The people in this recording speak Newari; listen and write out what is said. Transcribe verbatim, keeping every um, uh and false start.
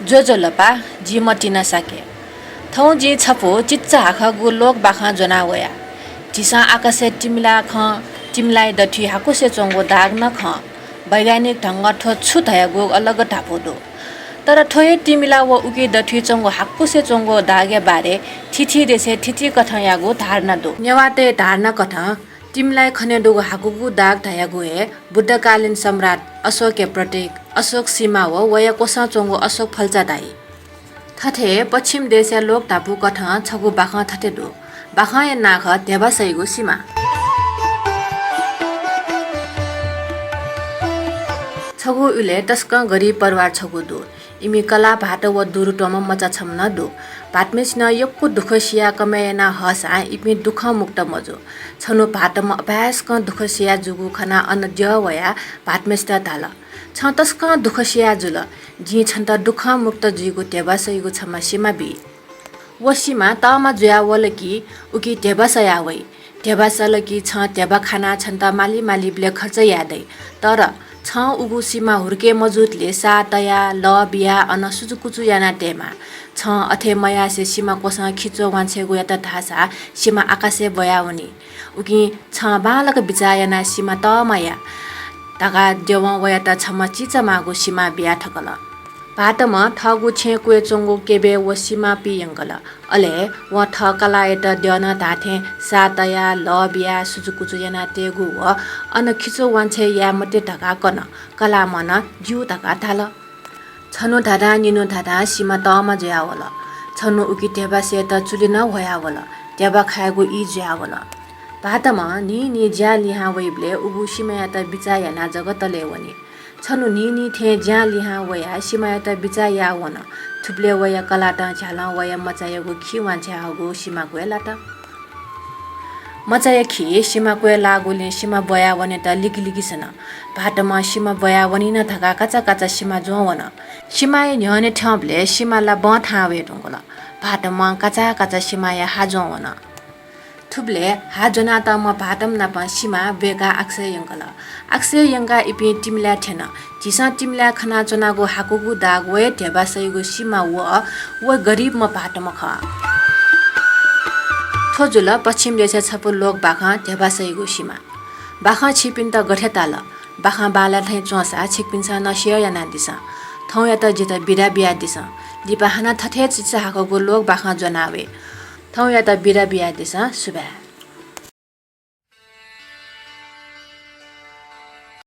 ज्वजलपा, जि मतिना शाक्य। थौं जिं छपु चिच्चाहाकःगु लोक बाखं ज्वना वया। झीसं आकाशय् तिमिला खं, तिमिलाया दथुइ हाकुसे च्वंगु दाग नं खं। वैज्ञानिक ढंगं थ्व छु धयागु अलग धापू दु। तर थ्व हे तिमिला व उकी दथुइ च्वंगु हाकुसे च्वंगु दागया बारे थीथी देशय् थीथी कथंयागु धारणा दु। नेवाःतय् धारणा कथं तिमिलाय् खने दुगु हाकुगु दाग धयागु हे बुद्धकालीन सम्राट अशोकया प्रतीक, अशोक सीमा व वया क्वसं च्वंगु अशोक फल्चा धाइ। थथे पश्चिम देशया लोक धापू कथं छगू बाखं थथे दु। बाखंया नां खः ध्यबा सइगु सीमा। छगू इलय् तसकं गरिब परिवार छगू दु। इमि कलाः भाःत व दुरु त्वंम्ह मचा छम्ह नं दु। भाःतम्हय्‌सिनं यक्व दुःख सियाः कमय् याना हःसां इपिं दुःखं मुक्त मजू। छन्हु भाःतम्ह अपाय्‌सकं दुःख सियाः जूगु खनाः अन द्यः वयाः भाःतम्हय्‌सित धाल, "छं तसकं दुःख सियाः जुल, जिं छन्त दुःखं मुक्त जुइगु ध्यबा सइगु छम्ह सीमा बी।" व सीमा तःमा जुयाः वल कि उकी ध्यबा सयाः वइ। ध्यबा सल कि छं ध्यबा खानाः छन्त माली मालीबलय् खर्च याये दइ। तर छं उगु सीमा हुर्के मजूतले साः तयाः लः बियाः अन सुचुकुचु यानाः तयेमाः। छं अथे मयासें सीमा क्वसं खिच्वः वांछ्वयेगु यात धाःसा सीमा आकाशय् ब्वयावनी। उकिं छं बांलाक बिचाः यानाः सीमा तःमा या धकाः द्यवं वयात छम्ह चिचामाःगु सीमा बिया थकल। भाःतम्हं थःगु छेँ क्वय् च्वंगु केबय् व सीमा पी यंकल। अले वं थः कलाःयात द्यवं धाःथें साः तयाः लः बियाः सुचुकुचु यानाः तयेगु व अन खिच्वः वांछ्वय् याये मते धकाः कन। कलाःम्हं नं ज्यू धकाः धाल। छन्हु धाधां निन्हु धाधां सीमा तःमा जुयावल। छन्हु उकी ध्यबा सयेत चुलि नं ह्वयावल। ध्यबा खायेगु ई जुयावल। भाःतम्हं न्हिं न्हिं ज्यां लिहां वइबलय् उगु सीमायात बिचाः यानाः जक तलय् वनी। छन्हु न्हिं न्हिं थें ज्यां लिहां वयाः सीमायात बिचाः याः वन। थुबलय् वया कलातं झ्यालं वया मचायागु खि वांछ्वये हःगु सीमा क्वय् लात। मचाया खि सीमा क्वय् लाःगुलिं सीमा ब्वयावनेत लिगिलिगि सन। भाःतम्हं सीमा ब्वयावनी न धकाः काचाकाचा सीमा ज्वं वन। सीमाया न्ह्यःने थ्यंबलय् सीमा ला बं थाहां वये धुंकल। भाःतम्हं काचाकाचा सीमाया हा ज्वं वन। थुबलय् हा ज्वनातःम्ह भाःतम्ह नाप सीमा ब्वय्काः आकाशय् यंकल। आकाशय् यंकाः इपिं तिमिलाय् थ्यन। झीसं तिमिलाय् खनाच्वनागु हाकुगु दाग व हे ध्यबा सइगु सीमा व, व गरिबम्ह भाःतम्ह खः। थ्व जुल पश्चिम देशया छपु लोक बाखं ध्यबा सइगु सीमा। बाखं छिपिन्त गथे ताल? बाखं बांलाः थें च्वंसा छिकपिन्सं नं share यानादिसँ। थौंयात जितः बिदा बियादिसँ। लिपा हानं थथे चिचाहाकःगु लोक बाखं ज्वना वये। थौंयात बिदा बियादिसँ। सुभाय्।